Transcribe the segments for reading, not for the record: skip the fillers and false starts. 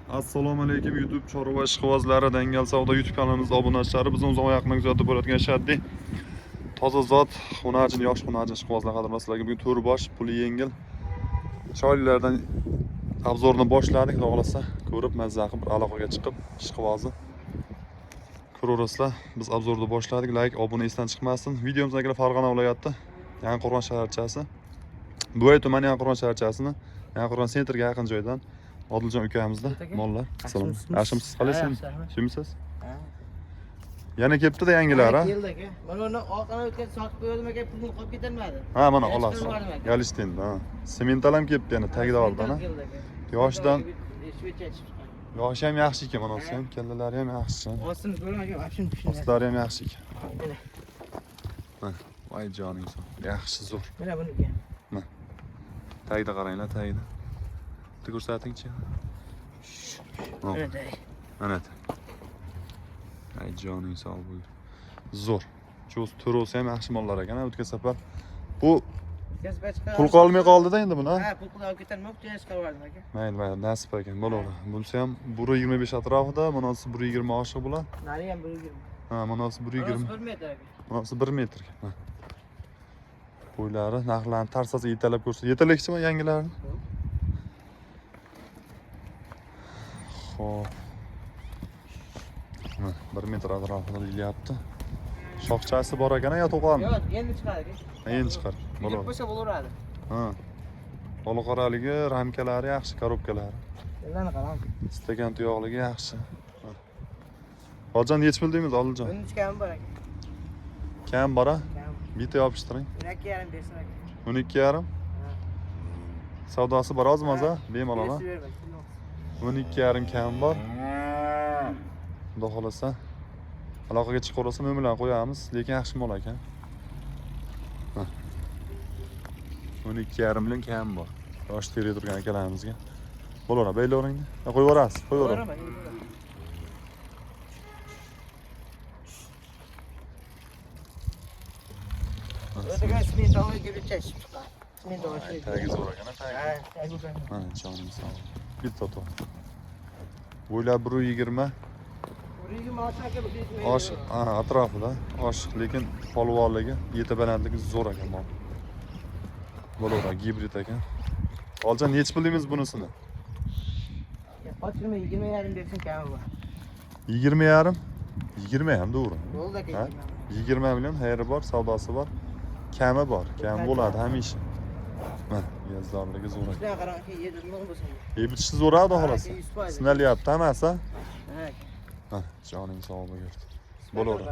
Assalomu alaykum YouTube chorva ishqibozlari, Dangal savdo YouTube kanalimizda obunachilari, bizni uzoq yaqindan kuzatib borayotgan shaddi toza zot, hunarchin, yosh hunarchin ishqibozlar qadrli sizlarga bugun to'rt bosh puli yengil chiroylilardan obzorni boshladik. Xudo xohlasa ko'rib mazza qilib bir aloqaga chiqib ishqibozni ko'raverasizlar. Biz obzorni boshladik. Like, obuna esdan chiqmasin. Videomizga kelib Farg'ona viloyati Yangiqo'rg'on shaharchasi, Buvay tumani Yangiqo'rg'on shaharchasini Yangiqo'rg'on sentrga yaqin joydan Odiljon ukamizda mollar. Assalomu alaykum. Yaxshimisiz, qalaysiz? Yaxshimisiz? Yana kelibdi-da yangilar, ha? Keldi aka. Mana uni orqadan o'tgan sotib qo'ydim aka, pulni qolib ketolmadi. Ha, mana olasiz. Galishdi endi, ha. Semental ham kelibdi yana tagida oldan, ha. Yoshidan yoshi ham yaxshi ekan, mana ham, kallalari ham yaxshi. Ostini ko'ring aka, vapshim tushunadi. Ostlari ham yaxshi ekan. Mana, voy joning sog'. Yaxshi, zo'r. Mana buniki. Mana. Tagida qaranglar, tagida. Bitta ko'rsatingchi. Mana. Ay joning sog' bo'l. Zo'r. Cho'z to'rovsi ham yaxshi mollar ekan, o'tgan safar. Bu pul qolmay qoldi-da endi buni. Ha, pul olib ketolmabdi, yana chiqarib yubordim aka. Mayli, mayli, nasib ekan, bo'laveradi. Bunisi ham 1.25 atrofida, bunisi 1.20 oshiq bo'ladi. Nari ham 1.20. Ha, bunisi 1.20. 1 metr aka. Bunisi 1 metr. Bo'ylari, narxlarini tarsasi yetalab ko'rsa. Yetalakchimi yangilarini? Xo'p. Mana 1 metr atrofida deyilyapti. Shoxchasi bor ekan yo to'qolmi? Yo'q, endi chiqadi aka. Endi chiqar. Bo'ladi. Qo'ysa bo'laveradi. Ha. To'laqoraligi, ramkalari yaxshi, korobkalari. Ellarni qarang. Stakan tuyoqligi yaxshi. Hozir nechi pul deymiz, Odiljon? 13 kam bor aka. Kam bor a? Bitta yopishtiring. 12,5 bersin aka. 12,5. Savdosi bor ozmi oz-a? Bemalol a? 12,5 kam bor. Xudo xohlasa aloqaga chiqaversa nomerlarni qo'yamiz, lekin yaxshi mol ekan. 12,5 million kam bor. Yosh terib turgan akalarimizga. Bo'laveradi, baylaveringda. Qo'yib yuborasiz, qo'yib yuboring. Tagi zo'r ekan, tagi. Mana jonim sog'. Bitta to'q. Bo'ylab 1.20. Osh, atrofida oshiq, lekin polvonligi, yeta balandligi zo'r ekan mol. Bo'laveradi, gibrid ekan. Oljan nechi pul deymiz bunisini? Qochirma, 20,5 bersin kami bor. 20,5? 20 ham to'g'ri. Bo'ldi aka. 20 million xayri bor, savdosi bor. Kami bor, kam bo'ladi hamisha. Mana, gazdorligi zo'r ekan. Shunday qarang aka, yedirmoq bo'lsin. Yeb ichishi zo'r xudo xohlasa. Sinalyapti hammasi. Ha. Mana, joning sog' bo'lsin. Bo'laveradi.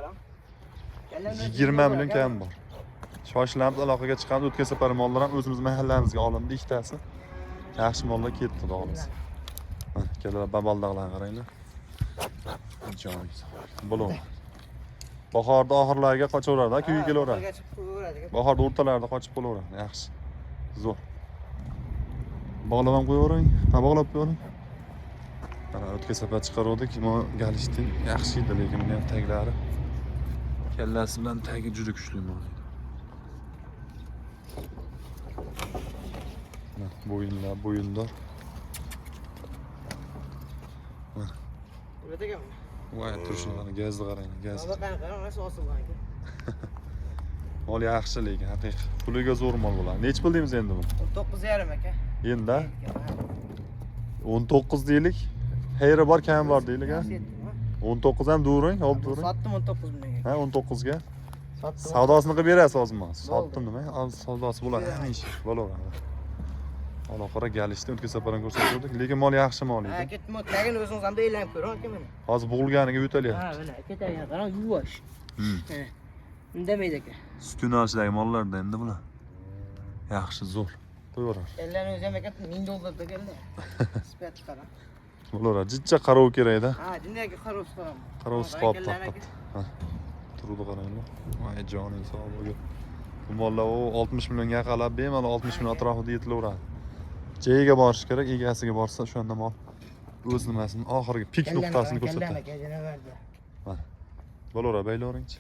20 million kam bor. Shoshilamiz, aloqaga chiqamiz. O'tgan safar mollar ham o'zimiz mahallamizga olindi ikkitasi. Yaxshi mollar ketdi, xudo xohlasa. Mana, kallalar babaldag'larni qaranglar. Joning sog'. Bo'laveradi. Bahorda oxirlariga qochaveradi, kuyga kelaveradi. Bahorda o'rtalarida qochib bo'laveradi. Yaxshi. Zo'r. Bog'lab ham qo'yavering. Ha, bog'lab qo'yavering. Mana o'tgan safar chiqaruvdik. Mana galishtin yaxshi edi, lekin buni ham taglari kallasi bilan tagi juda kuchli mol edi. Mana bo'yinlar, bo'yindor. Mana. Voy, turishini qarang, gazni qarang, gaz. Mol yaxshi lekin haqiqiy. Puliga zo'r mol bo'ladi. Nechi pul deymiz endi buni? 19,5 aka. Endi 19 deylik. Xayri bor, kami bor deylik, ha? 19 ham during, hop during. Sotdim 19 million. Ha, 19 ga. Sotdim. Savdosini qilib berasiz hozirmi? Sotdim nima? Hozir savdosi bo'ladi, hamisha bo'laveradi. Aloqara galishdi, o'tgan safar ham ko'rsatdik, lekin mol yaxshi mol edi. Ha, ketdim, tagini o'zingiz ham aylanib ko'ring aka mana. Hozir bo'g'ilganiga yo'talyapti. Ha, mana aka tagini qarang, yuvosh. Indamaydi aka. Sut yo'nalishidagi mollarda endi bular. Yaxshi, zo'r. Qo'yaverar. Ellarni o'zi ham aka 1000 dollar berganlar. Sifat qarang. Bo'laveradi. Jicha qarov kerak-da. Ha, jindaga qarovsiz qarang. Qarovsiz qolib faqat. Ha. Turdi qaranglar. Voy joning sog' bo'lsin. Bu mollar u 60 millionga qalab bemalol 60 million atrofida yetilaveradi. Joyiga borish kerak, egasiga borsa o'shanda mol o'z nimasini oxirgi pik nuqtasini ko'rsatadi. Mana. Bo'laveradi, baylaveringchi.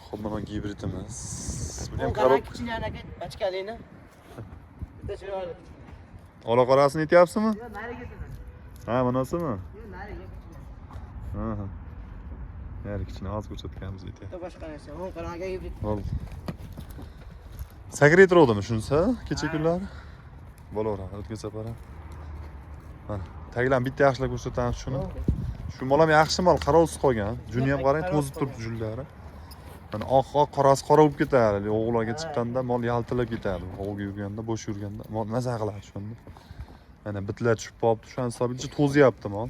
Xo'p, mana gibridimiz. Buni ham Qarang, kichkina aka, bachkalini. Bitta chiroyli. Ola qorasini aytyapsizmi? Yo'q, narigisini. Ha, bunasimi? Yo'q, narigi. Ha. Ha. Nari kichkina hozir ko'rsatganimiz aytyapti. Bitta boshqa narsa. O'ng qarang aka, gibrid. Bo'ldi. Sakraytiruvdimi shunisi kecha Ha. kunlari? Bo'laveradi, o'tgan safar ham. Mana, taglan bitta yaxshilab ko'rsatamiz shuni. Shu mol ham yaxshi mol, qarovsiz qolgan. Juni ham qarang, to'zib turibdi junlari. Mana oq oq qorasi qora bo'lib ketadi. O'g'larga Ha. chiqqanda mol yaltirab ketadi. Ovga yurganda, bo'sh yurganda mol maza qiladi shunda. Mana bitlar tushib qolibdi, shuni hisobiga to'zyapti mol.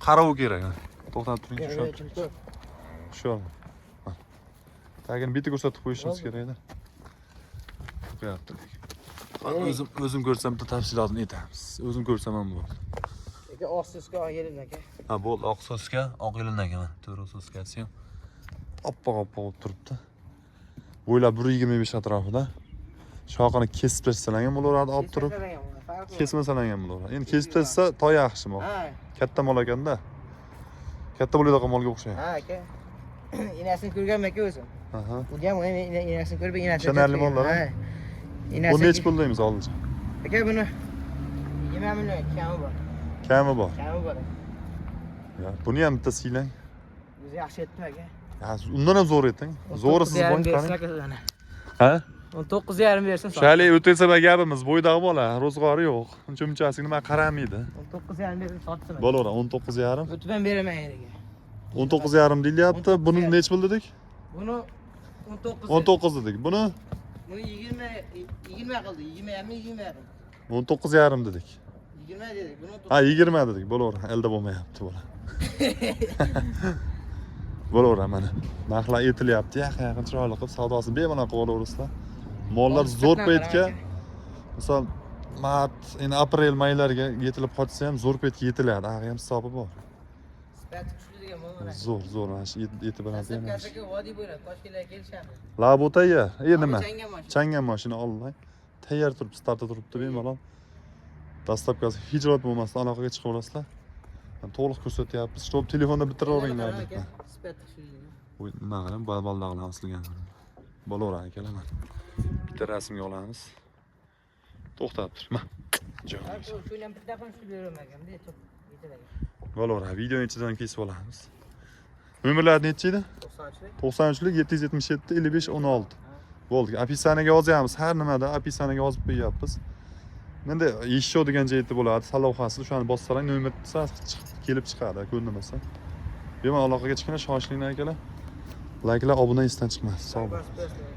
Qarov kerak. Mana. To'xtab turing, shu. Shu. Mana. Tagini bitta ko'rsatib qo'yishimiz Bo'ldi. kerak edi. Qo'yapti lekin. O'zim ko'rsam bitta tafsilotini aytamiz. O'zim ko'rsam ham bo'ladi. Aka, oq so'sga oq yelim aka. Ha, bo'ldi, oq soska, oq yelindan mana. To'g'ri soskasi ham oppoq oppoq bo'lib turibdi. Bo'ylab 1.25 atrofida. Shoxini kesib tashlasalar ham bo'laveradi olib turib. Kesmasalar ham bo'laveradi. Endi kesib tashlasa to yaxshi mol. Ha, Katta mol ekanda. Katta bo'ladigan molga o'xshaydi. ha aka. Enasini ko'rganman aka o'zim. Aha. O'lgan enasini ko'rib, enasini. Ishonarli mollar, Ha. Bu Enasi. nechi pul deymiz hozircha? Aka, buni 20 million kami bor. Kami bor. Kami bor. Ya, buni ham bitta siylang. O'zi yaxshi aytdim aka. Ya, undan ham zo'r ayting. Zo'ri siz bo'ng qarang. Ha? 19,5 bersin. Shali o'tgan safar gapimiz bo'ydoq bola, ro'zg'ori yo'q. Uncha munchasiga nima qaramaydi. 19,5 bersin, sotsin. Bo'laveradi 19,5. O'tib ham beraman aka. 19,5 deyilyapti. Buni nechi pul dedik? Buni 19. 19 dedik. Buni Buni 20 qildi. 20 ham 20 qildi. 19,5 dedik. 20 dedik. Buni Ha, 20 dedik. Bo'laveradi. Elda bo'lmayapti bola. Bo'laveradi mana. Narxlar aytilyapti. Yaqin-yaqin chiroyli qilib savdosini bemalol qilib olaverasizlar. Mollar zo'r paytga, misol mart, endi aprel, maylarga yetilib qotsa ham zo'r paytga yetiladi. Ag'i ham hisobi bor. Sifati kuchli degan mol mana. Zo'r, zo'r mana shu yetib beradi ham. Dastlabki vodiy bo'ylab Toshkentga kelishadi. Labo tayyor. E nima? Changan mashina. Changan mashina oldi. Tayyor turibdi, startda turibdi bemalol. Dastavkasi hech rot bo'lmasdan aloqaga chiqib olasizlar. Mana to'liq ko'rsatyapmiz. Shtop telefonda bitiraveringlar. Aka, sifati kuchli degan. Bu nima qilaman? Balbalda bilan osilgan. Bo'laveradi akalar mana. Bitta rasmga olamiz. To'xtab tur. Ma. Ha, shuni ham bitta qilib shu beraman aka. Bunday to'p yetiladi. Bo'laveradi. Videoni ichidan kesib olamiz. Nomerlar nechi edi? 93lik. 93lik 777 55 16. Bo'ldi. Описание ga yozyapmiz. Har nimada описание ga yozib qo'yyapmiz. Endi еще degan joyda bo'ladi. Salohasi o'shani bossalang nomer chiqib kelib chiqadi, ko'rinmasa. Bemalol aloqaga chiqinglar, shoshilinglar akalar. Layklar, obuna esdan chiqmasin. Sog' bo'ling. Bas, bas.